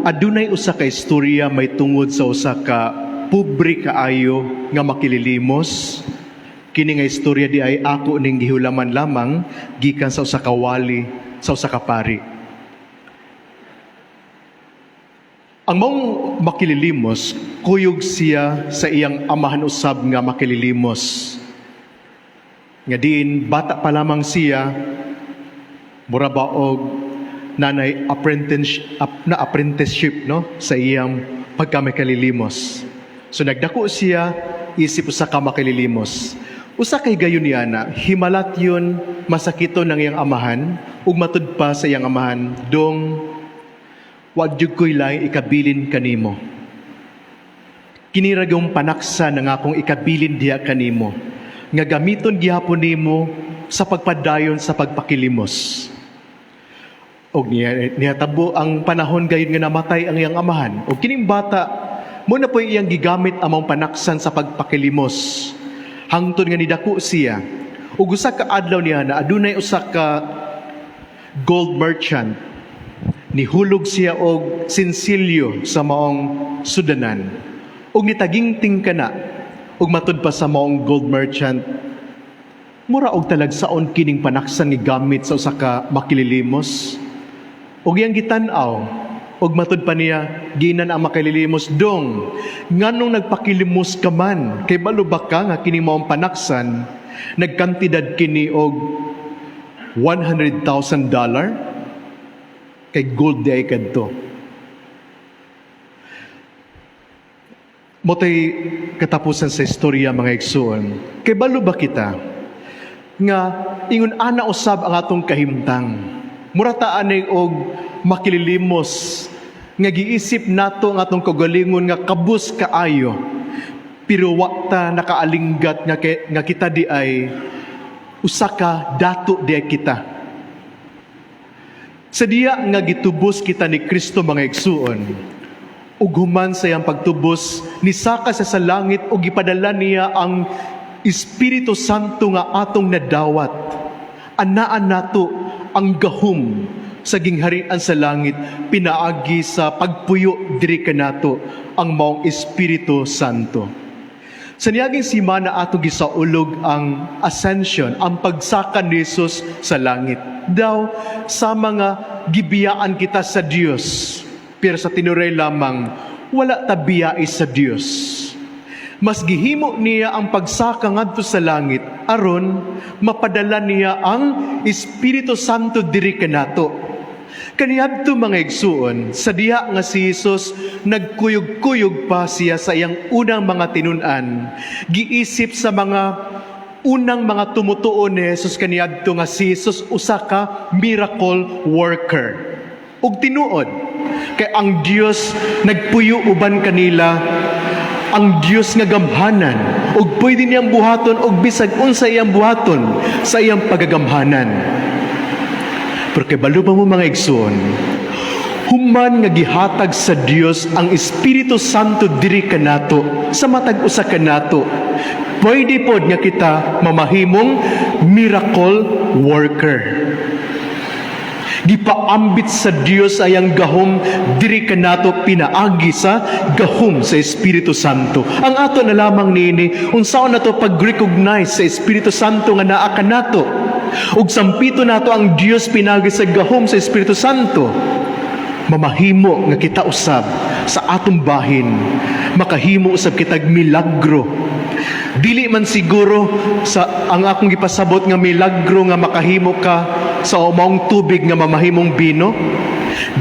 Adunay usa ka istorya may tungod sa usa ka pobre kaayo nga makililimos. Kini nga istorya di ay ako ning gihulaman lamang gikan sa usa ka wali sa usa ka pari. Ang maong makililimos, kuyog siya sa iyang amahan usab nga makililimos. Nga diin bata pa lamang siya, mura ba og nanay apprentice, na apprenticeship, no, sa iyang pagkamakalilimos. So nagdako siya isip usa ka makalilimos. Usa kay gayon niya na himalat yun masakiton ng iyang amahan ug matud pa sa iyang amahan, "Dong, wa jud ko'y laing ikabilin kanimo. Kini ra gyung panaksa nga akong ikabilin diha kanimo nga gamiton gihapon nimo sa pagpadayon sa pagpakilimos." Og niya nihatabo ang panahon gayon nga namatay ang iyang amahan. Og kining bata mo na po iyang gigamit among panaksan sa pagpakilimos. Hangtod nga nidako siya. Ug usa ka adlaw niya na adunay usa ka gold merchant. Nihulog siya og sinsilyo sa maong sudanan. Ug nitagingting kana ug matud pa sa maong gold merchant, "Mura og talagsaon kining panaksan ni gamit sa usa ka makililimos." Ug iyang gitan-aw ug matud pa niya, ginan ang makililimos, "Dong, nganong nagpakilimos ka man? Kay balo ba ka nga kini maong panaksan nagkantidad kini og $100,000 kay gold di ay kadto?" Motay katapusan sa istorya, mga igsoon. Kay balo ba kita nga ingon ana usab ang atong kahimtang? Mura ta ani og makililimos nga giisip nato ang atong kaugalingon nga kabus kaayo, pero wa ta nakaalinggat nga kita di ay usa ka dato di ay kita. Sa diya nga gitubos kita ni Kristo, mga igsuon, ug human sa iyang pagtubos, nisaka siya sa langit ug gipadala niya ang Espiritu Santo nga atong nadawat. Anaan nato ang gahum sa gingharian sa langit pinaagi sa pagpuyo diri kanato ang maong Espiritu Santo. Sa niaging simana atong gisaulog ang Ascension, ang pagsaka ni Jesus sa langit. Daw sa mga gibiyaan kita sa Dios, pero sa tinuray lamang wala ta biyai sa Dios. Mas gihimo niya ang pagsaka ngadto sa langit aron mapadala niya ang Espiritu Santo diri kanato. Kaniadto, mga igsuon, sa diha nga si Jesus nagkuyog-kuyog pa siya sa iyang unang mga tinun-an, giisip sa mga unang mga tumutuo ni Jesus kaniadto nga si Jesus usa ka miracle worker. Ug tinuod, kay ang Dios nagpuyo uban kanila, ang Dios nga gamhanan ug pwede niyang buhaton og bisag unsa iyang buhaton sa iyang pagagamhanan. Pero kay balo ba mo, mga igsoon, human nga gihatag sa Dios ang Espiritu Santo diri kanato, sa matag usa kanato, pwede pod nga kita mamahimong miracle worker. Gipaambit sa Dios ayang gahom diri kanato pinaagi sa gahom sa Espiritu Santo. Ang ato na lamang niini, unsaon nato pag-recognize sa Espiritu Santo nga naa kanato. Ug sampito nato ang Dios pinaagi sa gahom sa Espiritu Santo. Mamahimo nga kita usab sa atong bahin, makahimo usab kitag milagro. Dili man siguro sa ang akong gipasabot nga milagro nga makahimo ka sa maong tubig nga mamahimong bino.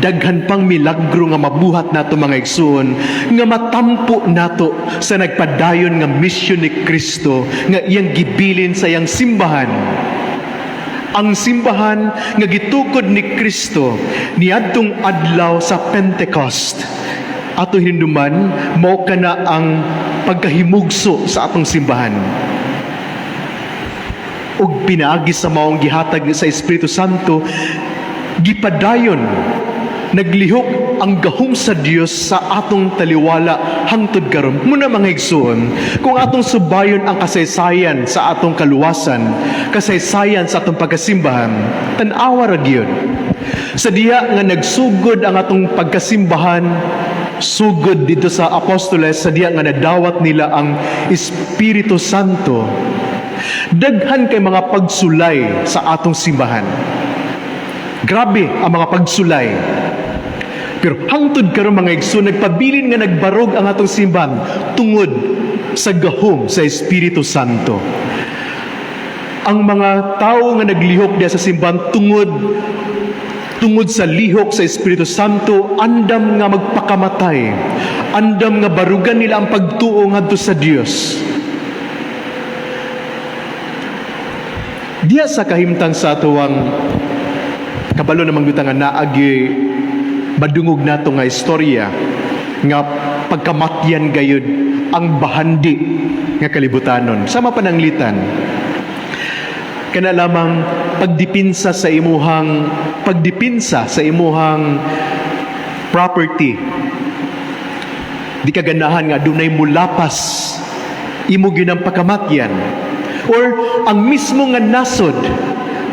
Daghan pang milagro nga mabuhat nato, mga igsuon, nga matampo nato sa nagpadayon nga misyon ni Kristo nga iyang gibilin sa iyang simbahan. Ang simbahan nga gitukod ni Kristo niadtong adlaw sa Pentecost. Ato hinumduman, mao kana ang pagkahimugso sa atong simbahan. Ug pinaagi sa maong gihatag sa Espiritu Santo, gipadayon Naglihok ang gahom sa Dios sa atong taliwala hangtod karon. Muna, mga igsoon, kung atong subayon ang kasaysayan sa atong kaluwasan, kasaysayan sa atong pagkasimbahan, tan-awa ra gyud. Sa diha nga nagsugod ang atong pagkasimbahan, sugod dito sa apostoles, sa diha nga nadawat nila ang Espiritu Santo, daghan kay mga pagsulay sa atong simbahan. Grabe ang mga pagsulay. Pero hangtod karon, mga igsoon, nagpabilin nga nagbarog ang atong simbahan tungod sa gahom sa Espiritu Santo. Ang mga tao nga naglihok diya sa simbahan tungod tungod sa lihok sa Espiritu Santo, andam nga magpakamatay, andam nga barugan nila ang pagtuo ngadto sa Dios. Diya sa kahimtang sa atuang kabalo namang gyud nga naagi madungog nato nga istorya nga pagkamatyan gayud ang bahandi nga kalibutanon sama pananglitan kana lamang pagdipinsa sa imuhang property, di ka ganahan nga dunay mulapas, imo ginang pakamatyan, or ang mismo nga nasod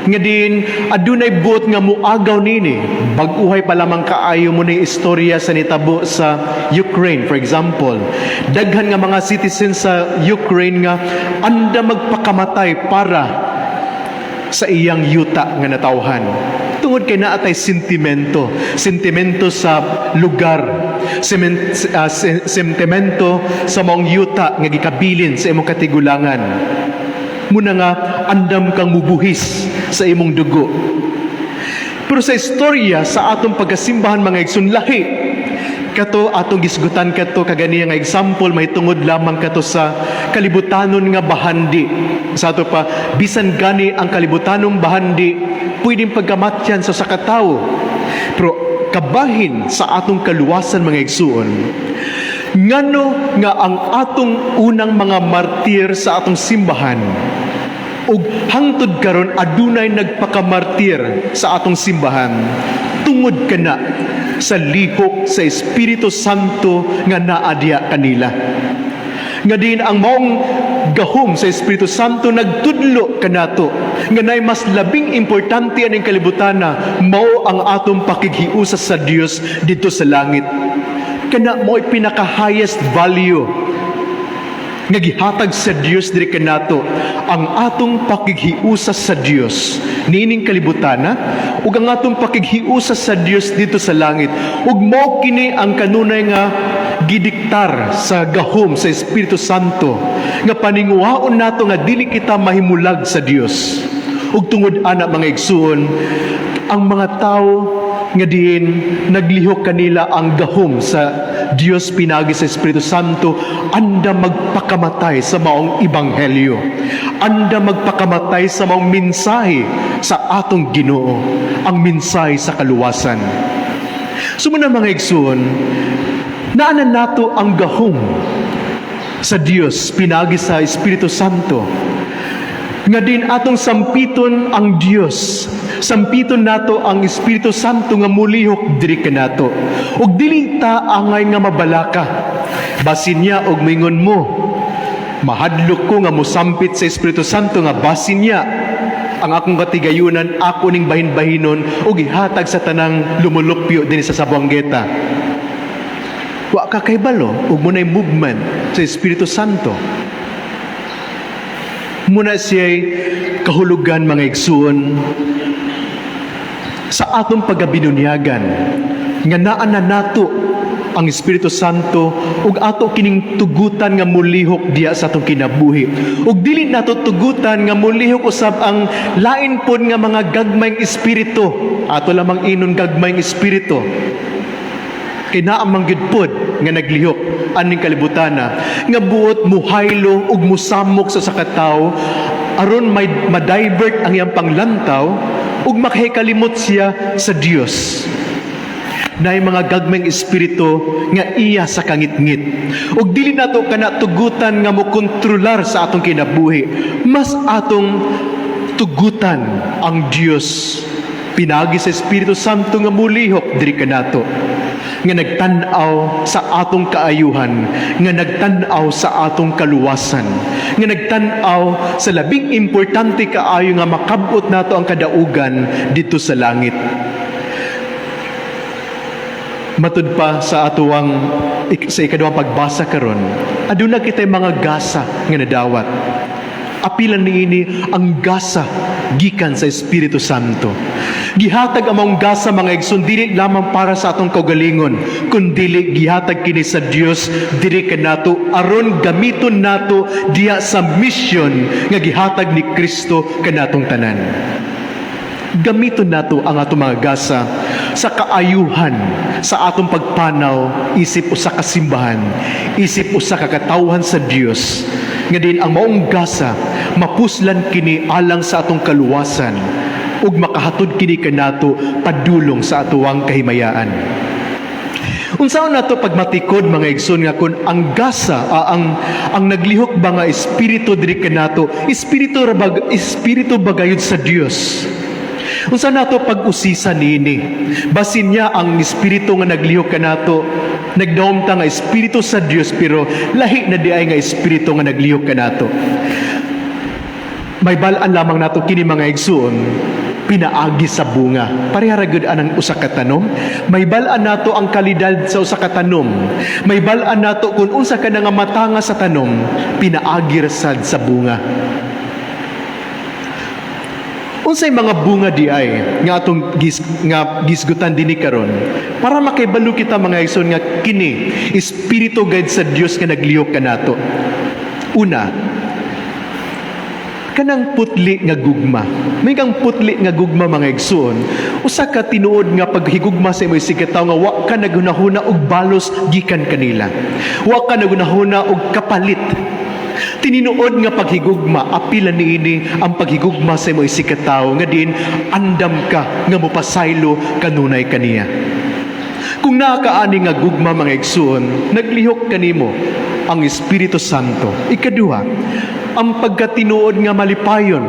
nga din adunay buot nga muagaw nini. Bag-uhay pa lamang kaayo mo ni istorya sa nitabo sa Ukraine, for example. Daghan nga mga citizens sa Ukraine nga anda magpakamatay para sa iyang yuta nga natawhan tungod kay naatay sentimento, sentimento sa lugar, sentimento sa maong yuta nga gikabilin sa imong katigulangan. Muna nga andam kang mubuhis sa imong dugo. Pero sa istorya sa atong pagkasimbahan, mga igsoon, lahi kato atong gisgutan kato kaganiya nga example mahitungod lamang kato sa kalibutanon nga bahandi. Sa ato pa, bisan gani ang kalibutanong bahandi pwedeng pagkamatyan sa katawo, pero kabahin sa atong kaluwasan, mga igsuon, ngano nga ang atong unang mga martir sa atong simbahan ug hangtod karon adunay nagpakamartir sa atong simbahan tungod kana sa lihok sa Espiritu Santo nga naa diha kanila, nga din ang maong gahom sa Espiritu Santo nagtudlo kanato nga nay mas labing importante aning kalibutana, mao ang atong pakighiusa sa Dios didto sa langit? Kana mo'y pinaka highest value nga gihatag sa Dios diri kanato, ang atong pakighiusa sa Dios niining kalibutana ug ang atong pakighiusa sa Dios didto sa langit. Ug mao kini ang kanunay nga gidiktar sa gahom sa Espiritu Santo nga paninguhaon nato nga dili kita mahimulag sa Dios. Ug tungod ana, mga igsuon, ang mga tawo nga diin naglihok kanila ang gahom sa Dios pinagi sa Espiritu Santo, anda magpakamatay sa maong ebanghelyo, anda magpakamatay sa maong mensahe sa atong Ginoo, ang mensahe sa kaluwasan. Sumuna, mga igsuon, naa na nato ang gahom sa Dios pinagi sa Espiritu Santo nga din atong sampiton ang Dios, sampiton nato ang Espiritu Santo nga mulihok diri kanato ug dili ta angay nga mabalaka. Basin niya og mingon mo, "Mahadlok ko nga mosampit sa Espiritu Santo, nga basin niya ang akong katigayunan ako ning bahin-bahinon ug ihatag sa tanang lumulupyo dinhi sa Zamboanguita." Wa ka kahibalo ug munay movement sa Espiritu Santo. Muna siya'y kahulugan, mga igsuon, sa atong pagabinunyagan nga naa na nato ang Espiritu Santo ug ato kining tugutan nga mulihok diya sa atong kinabuhi ug dili nato tugutan nga mulihok usab ang lain pod nga mga gagmayng espiritu. Ato lamang inon gagmayng espiritu kay naa man gyud pod nga naglihok aning kalibutana nga buot muhaylo ug musamok sa katawo aron may ma-divert ang iyang panglantaw ug makahikalimot siya sa Dios. Naay mga gagmayng espiritu nga iya sa kangitngit ug dili nato kana tugutan nga mokontrolar sa atong kinabuhi. Mas atong tugutan ang Dios. Pinaagi sa Espiritu Santo nga mulihok diri kanato, nga nagtan-aw sa atong kaayuhan, nga nagtan-aw sa atong kaluwasan, nga nagtan-aw sa labing importante kaayo nga makabot nato ang kadaugan didto sa langit. Matud pa sa atuang sa ikaduhang pagbasa karon, aduna kitay mga gasa nga nadawat. Apilan niini ang gasa gikan sa Espiritu Santo. Gihatag ang maong gasa, mga igsoon, dili lamang para sa atong kaugalingon, kundili gihatag kini sa Dios diri kanato aron gamiton nato diha sa mission nga gihatag ni Kristo kanatong tanan. Gamiton nato ang atong mga gasa sa kaayuhan sa atong pagpanaw isip usa ka simbahan, isip usa ka katawhan sa Dios, nga din ang maong gasa mapuslan kini alang sa atong kaluwasan ug makahatod kini kanato padulong sa atuang kahimayaan. Unsaon nato pagmatikod, mga igsoon, nga kun ang gasa ang naglihok ba nga espiritu diri kanato, espiritu ra bag, espiritu ba gayud sa Dios? Unsa nato pag-usisa niini? Basin niya ang espiritu nga naglihok kanato, nagdaom ta nga espiritu sa Dios, pero lahi na diay nga espiritu nga naglihok kanato. Mahibal-an lamang nato kini, mga igsoon, pinaagi sa bunga. Pareha ra gud anang usa ka tanom. Mahibal-an nato ang kalidad sa usa ka tanom. Mahibal-an nato kung unsa ka na nga matanga sa tanom, pinaagi ra sad sa bunga. Unsay mga bunga di ay nga atong nga gisgutan dinhi karon para makibalo kita, mga igsoon, nga kini espiritu gayud sa Dios nga naglihok kanato? Una, kanang putli nga gugma. May kang putli nga gugma, mga igsoon, usa ka tinuod nga paghigugma sa imong isigkatawo nga wa ka naghunahuna og balos gikan kanila. Wa ka naghunahuna og kapalit. Tininuod nga paghigugma, apila niini ang paghigugma sa imong isigkatawo nga din andam ka nga mopasaylo kanunay kaniya. Kung naa ka ani nga gugma, mga igsoon, naglihok kanimo ang Espiritu Santo. Ikaduha, ang pagkatinuod nga malipayon.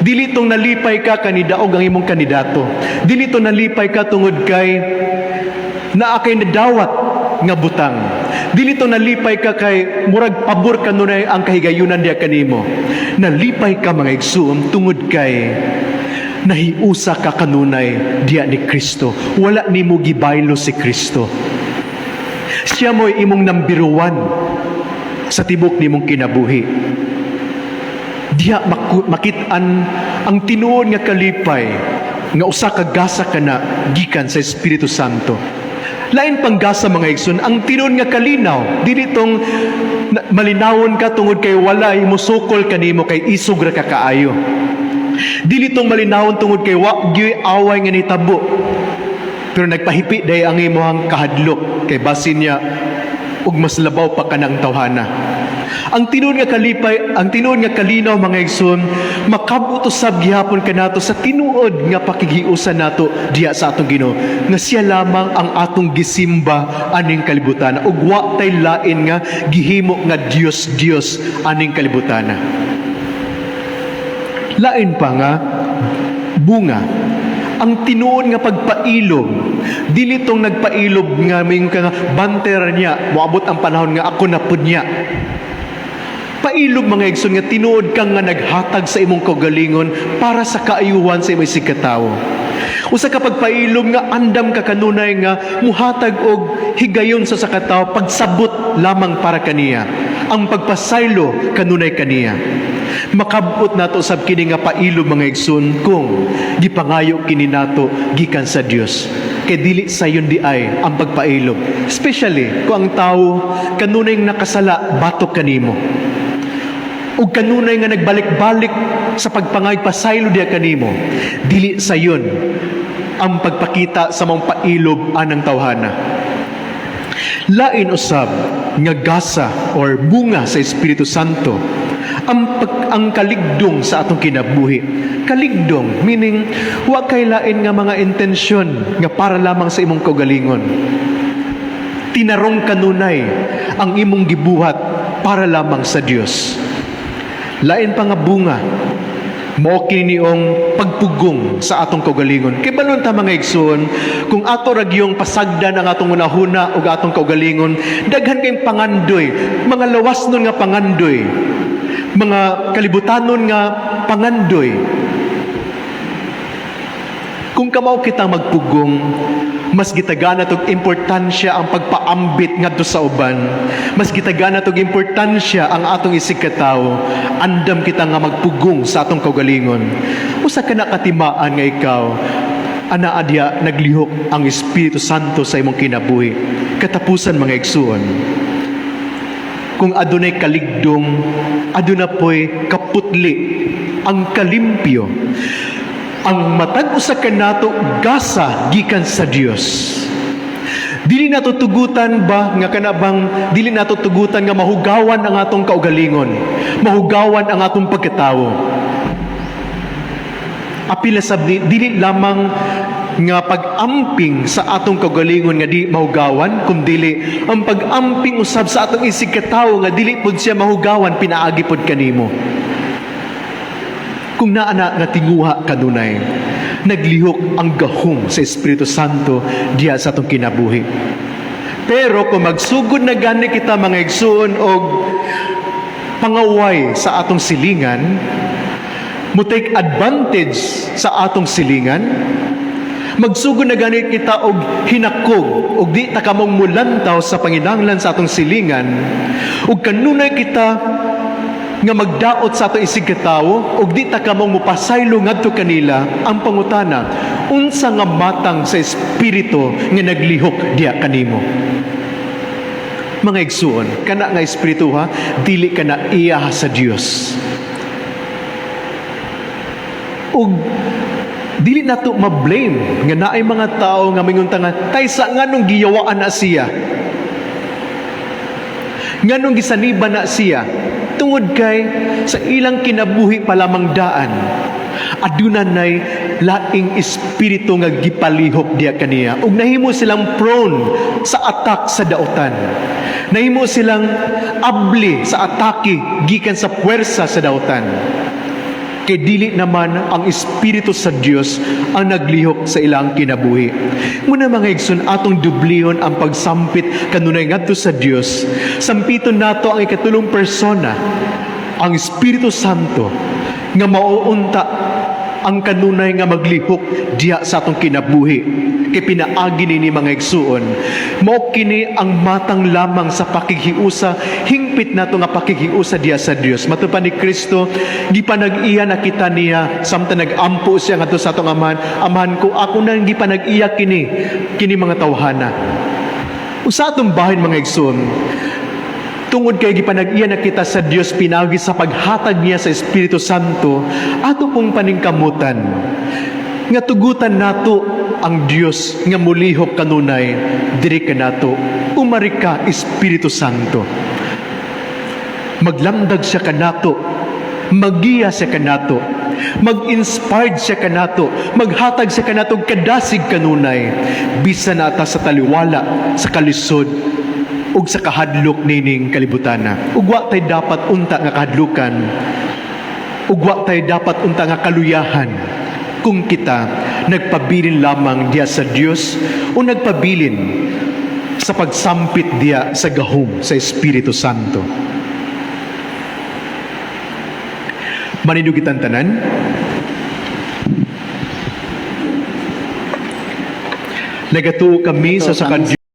Dili tong nalipay ka kanidaog ang imong kandidato. Dili tong nalipay ka tungod kay naa kay nadawat nga butang. Dili tong nalipay ka kay murag pabor kanunay ang kahigayunan diya kanimo. Nalipay ka, mga igsoon, tungod kay nahiusa ka kanunay diya ni Kristo. Wala nimo gibaylo si Kristo. Siya mo'y imong number one sa tibok nimong kinabuhi. Diha makit-an ang tinuod nga kalipay nga usa ka gasa kana gikan sa Espiritu Santo. Lain pang gasa, mga igsoon, ang tinuod nga kalinaw, dili tong malinawon ka tungod kay wala musukol kanimo kay isog ra ka kaayo. Dili tong malinawon tungod kay wa gyoy away nga nitabo. Pero nagpahipi day ang imong kahadlok kay basin niya ug mas labaw pa kanang tawhana. Ang tinuod nga kalipay, ang tinuod nga kalinaw, mga igsoon, makabot usab gihapon kanato sa tinuod nga pakighiusa nato diha sa atong Ginoo, nga siya lamang ang atong gisimba aning kalibutan ug wa tay lain nga gihimo nga Dios Dios aning kalibutan. Lain pa nga bunga, ang tinuod nga pagpailob. Dili tong nagpailob nga moingon ka nga bantay niya, moabot ang panahon nga ako na pud niya. Pailob, mga igsoon, nga tinuod kang nga naghatag sa imong kaugalingon para sa kaayuhan sa imong isigkatawo. Usa ka pagpailob nga andam ka kanunay nga muhatag og higayon sa katawo, pagsabot lamang para kaniya. Ang pagpasaylo kanunay kaniya. Makabot nato sab kini nga pailob, mga igsoon, kung gipangayo kini nato gikan sa Dios. Kay dili sayon di ay ang pagpailob. Especially kung ang tawo kanunay nakasala batok kanimo ug kanunay nga nagbalik-balik sa pagpangay pasaylo diha kanimo, dili sayon ang pagpakita sa maong pailob anang tawhana. Lain usab nga gasa or bunga sa Espiritu Santo, ang kaligdong sa atong kinabuhi. Kaligdong meaning wa kay lain nga mga intensyon nga para lamang sa imong kaugalingon. Tinarong kanunay ang imong gibuhat para lamang sa Dios. Lain pa nga bunga, Mao kini niong pagpugong sa atong kaugalingon. Kay balon ta, mga igsoon, kung ato ra gyung pasagdan ang atong hunahuna ug atong kaugalingon, daghan kayong pangandoy, mga lawas nun nga pangandoy, mga kalibutanon nga pangandoy. Kung kamao kita magpugong, mas gitagana tog importansya ang pagpaambit ngadto sa uban. Mas gitagana tog importansya ang atong isig katawo. Andam kita nga magpugong sa atong kaugalingon. Usa ka na katimaan nga ikaw anaa diya naglihok ang Espiritu Santo sa imong kinabuhi. Katapusan, mga igsuon. Kung adunay kaligdong, aduna po'y kaputli, ang kalimpyo. Ang matag usa kanato gasa gikan sa Dios. Dili nato tugutan ba nga kana bang dili nato tugutan nga mahugawan ang atong kaugalingon, mahugawan ang atong pagkatawo? Apila sab ni dili lamang nga pag-amping sa atong kaugalingon nga di mahugawan, kundili ang pag-amping usab sa atong isig katawo nga dili pud siya mahugawan pinaagi pud kanimo. Kung naa na nga tinguha kanunay, naglihok ang gahom sa Espiritu Santo diya sa atong kinabuhi. Pero kung magsugod na gani kita, mga igsuon, og pangaway sa atong silingan, mo take advantage sa atong silingan, magsugod na gani kita og hinakog og di ta kamong mulantaw sa panginahanglan sa atong silingan, ug kanunay kita nga magdaot sa atong isig katawo ug di ta kamong mopasaylo ngadto kanila, ang pangutana, unsa nga matang sa espiritu nga naglihok diya kanimo? Mga igsuon, kana nga espiritu ha, dili kana iya sa Dios. Ug dili nato ma-blame nga naay mga tao nga mingon ta nga taysa nganong giyawaan na siya, nganong gisaniban na siya, tungod kay sa ilang kinabuhi pa lamang daan, aduna nay laing espiritu nga gipalihok diya kaniya ug nahimo silang prone sa attack sa dautan, nahimo silang abli sa atake gikan sa puwersa sa dautan, kay dili naman ang Espiritu sa Dios ang naglihok sa ilang kinabuhi. Muna, mga igsoon, atong dublihon ang pagsampit kanunay ngadto sa Dios. Sampiton nato ang ikatulong persona, ang Espiritu Santo, nga mauunta ang kanunay nga maglihok diya sa atong kinabuhi. Kay pinaagi nini, mga igsuon, mao kini ang matang lamang sa pakighiusa, hingpit nato nga pakighiusa diya sa Dios. Matud pa ni Kristo, gipanag-iya na kita niya samtang nag-ampo siya ngadto sa atong Amahan, "Amahan ko, ako nang gipanag-iya kini mga tawhana." Ug sa atong bahin, mga igsoon, tungod kay gipanag-iya na kita sa Dios pinaagi sa paghatag niya sa Espiritu Santo, ato pong paningkamutan nga tugutan nato ang Dios nga mulihok kanunay diri kanato. Umari ka, Espiritu Santo. Maglamdag siya kanato, magiya siya kanato, mag-inspired siya kanato, maghatag siya kanato og kadasig kanunay bisan na ta sa taliwala sa kalisod ug sa kahadlok nining kalibutana. Ug wa tay dapat unta nga kahadlukan, ug wa tay dapat unta nga kaluyahan kung kita nagpabilin lamang diya sa Dios o nagpabilin sa pagsampit diya sa gahom sa Espiritu Santo. Manindog kitang tanan. Nagatuo kami sa sa Kami Dios